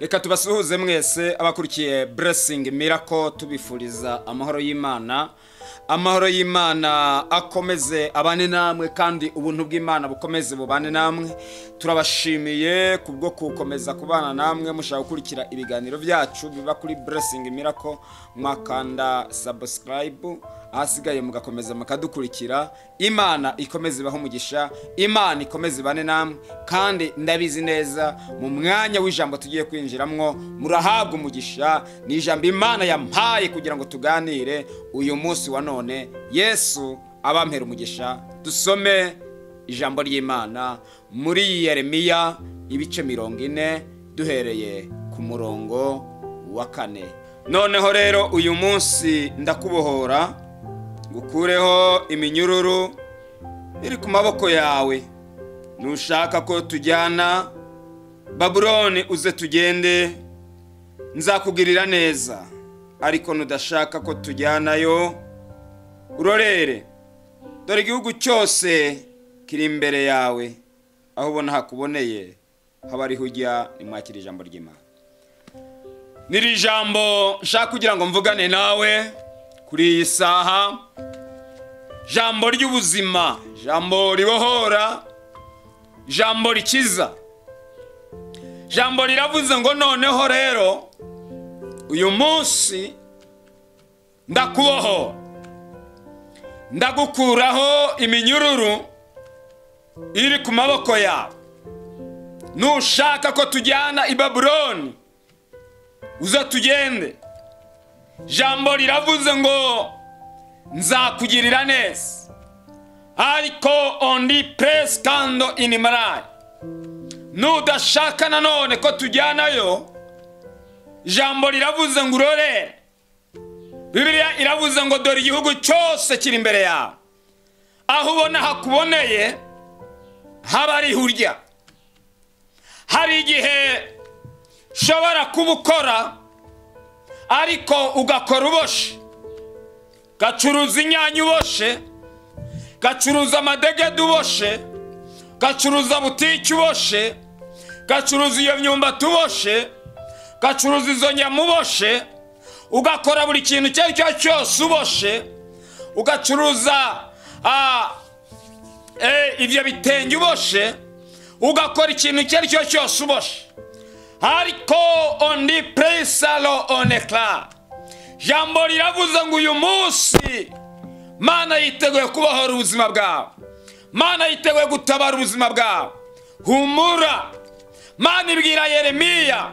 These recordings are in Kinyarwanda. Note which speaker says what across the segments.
Speaker 1: Reka tubasuhuze mwese abakurikiye Blessing Miracle, tubifuriza amahoro y'Imana. Amahoro y'Imana akomeze abane namwe, kandi ubuntu bw'Imana bukomeze bubane namwe. Turabashimiye kubwo kukomeza kubana namwe mushaka gukurikira ibiganiro byacu biba kuri Blessing Miracle. Mwakanda subscribe, ahasigaye mugakomeza mukadukurikira. Imana ikomeze ibahe umugisha, Imana ikomeze ibane namwe, kandi ndabizi neza mu mwanya w'ijambo tugiye kwinjiramwo murahabwa umugisha. Ni ijambo Imana yampaye kugira ngo tuganire uyu munsi wa none. Yesu abampera umugisha. Dusome ijambo ry'Imana muri Yeremiya ibice 40 duhereye ku murongo wa 4. Noneho rero uyu munsi ndakubohora, ngukureho iminyururu iri ku maboko yawe. Nushaka ko tujyana Babuloni uze tugende, nzakugirira neza, ariko nudashaka ko tujyanayo urorere. Dore igihugu cyose kiri imbere yawe, aho ubona hakuboneye haba ariho ujya. Nimwakira ijambo ry'Imana. Niri jambo nshaka kugira ngo mvugane nawe kuri iyi saha, jambo ry'ubuzima, jambo ribohora, jambo rikiza. Jambo riravuze ngo noneho rero uyu munsi ndakubohora, ndagukuraho iminyururu iri ku maboko yawe. Nushaka ko tujyana i Babuloni uze tugende. Jambo riravuze ngo nzakugirira neza, ariko ondi preskando inimrai. Nudashaka nanone ko tujyanayo, jambo riravuze ngo urorere. Bibiliya iravuze ngo dore igihugu cyose kiri imbere yawe, aho ubona hakuboneye haba ari hurya. Hari igihe ushobora kuba ukora ariko ugakora uboshe, gacuruza inyanya uboshe, gacuruza amadegede uboshe, gacuruza butiki uboshe, gacuruza iyo myumbati uboshe, gacuruza izo nyama uboshe, ugakora buri kintu icyo ari cyo cyose uboshe, ugacuruza ibyo bitenge uboshe, ugakora ikintu icyo ari cyo cyose uboshe, ariko ondi presalo onekla. Jambo riravuze ngo uyu munsi Mana yiteguye kubohora ubuzima bwawe, Mana yiteguye gutabara ubuzima bwawe. Humura. Mana ibwira Yeremiya,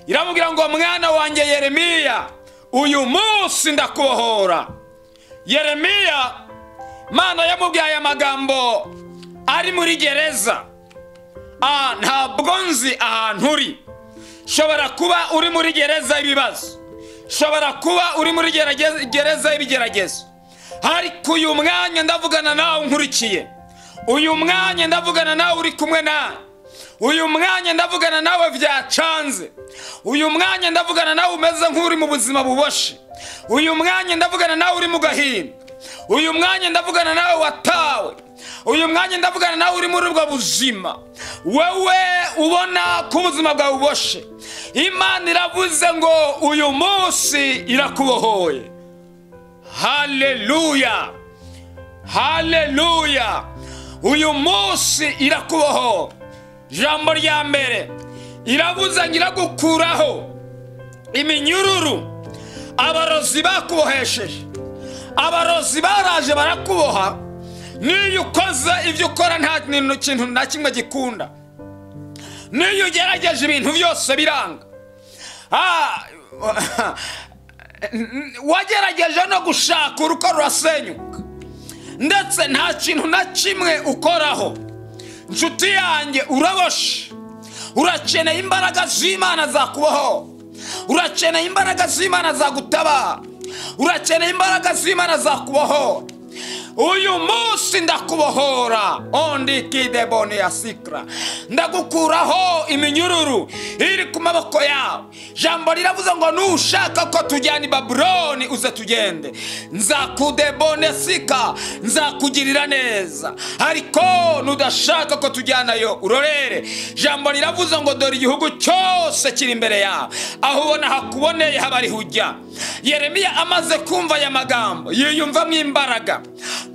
Speaker 1: iramubwira ngo mwana wanjye Yeremiya, uyu munsi ndakubohora. Yeremiya Mana yamubwiye aya magambo ari muri gereza. Ntabwo nzi ahantu uri. Shobora kuba uri muri gereza y'ibibazo, shobora kuba uri muri gereza y'ibigeragezo, ariko uyu mwanya ndavugana nawe nkurikiye, uyu mwanya ndavugana nawe uri kumwe nawe, uyu mwanya ndavugana nawe byacanze, uyu mwanya ndavugana nawe umeze nk'uri mu buzima buboshe, uyu mwanya ndavugana nawe uri mu gahinda, uyu mwanya ndavugana nawe watawe, uyu mwanya ndavugana nawe uri muri ubwo buzima, wewe ubona ko ubuzima bwawe buboshe. Imana iravuze ngo uyu munsi irakubohoye. Haleluya, haleluya. Uyu munsi irakuboho. Jambo rya mbere iravuze ngo iragukuraho iminyururu abarozi bakubohesheje. Abarozi baraje barakuboha, niyo ukoze ibyo ukora nta kintu na kimwe gikunda, niyo ugerageje ibintu byose biranga. Wagerageje no gushaka uruko rurasenyuka, ndetse nta kintu na kimwe ukoraho. Nshuti yanjye uraboshe, urakeneye imbaraga z'Imana zakuboho, urakeneye imbaraga z'Imana zagutabara, urakeneye imbaraga z'Imana zakuboho. Uyu munsi ndakubohora, ondi kidebone ya sikra, ndagukuraho iminyururu iri ku maboko yawe. Jambo riravuze ngo nushaka ko tujyana i Babuloni uze tugende, nzakudebone sika, nzakugirira neza, ariko nudashaka ko tujyanayo urorere. Jambo riravuze ngo dore igihugu cyose kiri imbere yawe, aho ubona hakuboneye haba ari hujya. Yeremiya amaze kumva aya magambo yiyumvamo imbaraga.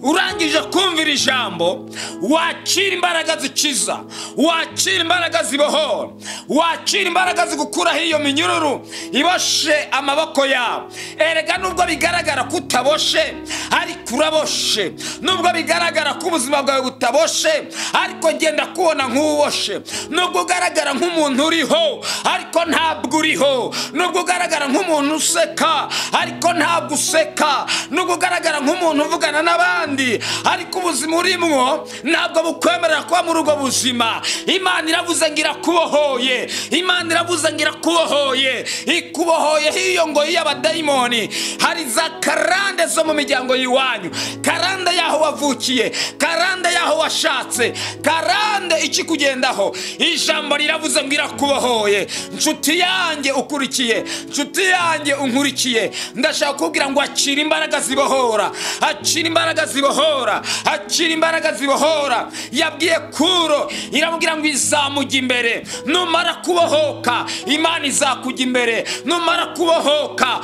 Speaker 1: Urangije kumvira ijambo, wakira imbaraga zikiza, wakira imbaraga zibohora, wakira imbaraga zigukuraho iyo minyururu iboshe amaboko yawe. Erega nubwo bigaragara ko utaboshe, ariko uraboshe. Nubwo bigaragara ko ubuzima bwawe butaboshe, ariko genda kubona nk'uboshe. Nubwo ugaragara nk'umuntu uriho, ariko ntabwo uriho. Nubwo ugaragara nk'umuntu useka, ariko ntabwo useka. Nubwo ugaragara nk'umuntu uvugana n'abandi, ariko ubuzima urimwo ntabwo bukwemerera kuba muri ubwo buzima. Imana iravuze ngo irakubohoye, Imana iravuze ngo irakubohoye, ikubohoye hiyo ngo y'abadayimoni. Hari za karande zo mu miryango y'iwanyu, karande yaho wavukiye, karande yaho washatse, karande ikikugendaho. Ijambo riravuze ngo irakubohoye. Nshuti yanjye ukurikiye, nshuti yanjye unkurikiye, ndashaka kubwira ngo akira imbaraga zibohora, akira imbaraga zibohora, akira imbaraga zibohora. Yabwiye Kuro, iramubwira ngo izamujya imbere. Numara kubohoka Imana izakujya imbere. Numara kubohoka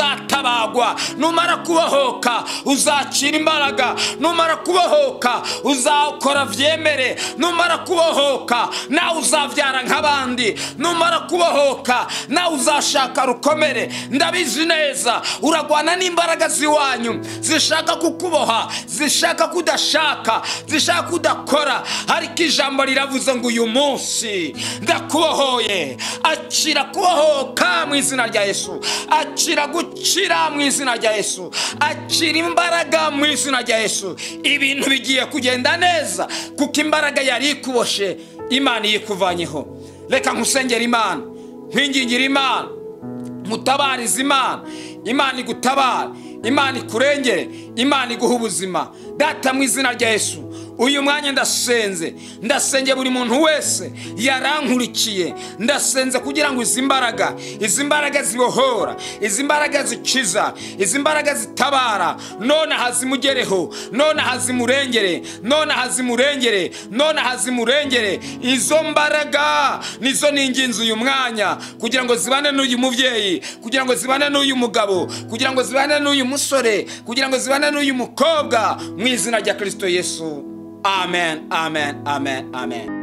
Speaker 1: uzatabagwa. Numara kubohoka uzakira imbaraga. Numara kubohoka uzakora vyemere. Numara kubohoka nawe uzavyara nk'abandi. Numara kubohoka nawe uzashaka rukomere. Ndabizi neza uragwana n'imbaraga ziwanyu zishaka kukuboha, zishaka kudashaka, zishaka kudakora, ariko ijambo riravuze ngo uyu munsi ndakubohoye. Akira kubohoka mu izina rya Yesu, akira gukira mu izina rya Yesu, akira imbaraga mu izina rya Yesu. Ibintu bigiye kugenda neza kuko imbaraga yari ikuboshe Imana yikuvanyeho. Reka nkusengera Imana, nkwingingira Imana, mutabariza Imana, Imana igutabara, Imana ikurengere, Imana iguha ubuzima. Data mu izina rya Yesu, uyu mwanya ndasenze, ndasenge buri muntu wese yarankurikiye, ndasenze kugira ngo izi mbaraga, izi mbaraga zibohora, izi mbaraga zikiza, izi mbaraga zitabara, none hazimugereho, none hazimurengere, none hazimurengere, none hazimurengere. Izo mbaraga nizo ninginze uyu mwanya kugira ngo zibane n'uyu muvyeyi, kugira ngo zibane n'uyu mugabo, kugira ngo zibane n'uyu musore, kugira ngo zibane n'uyu mukobwa, mu izina rya Kristo Yesu. Amen, amen, amen, amen.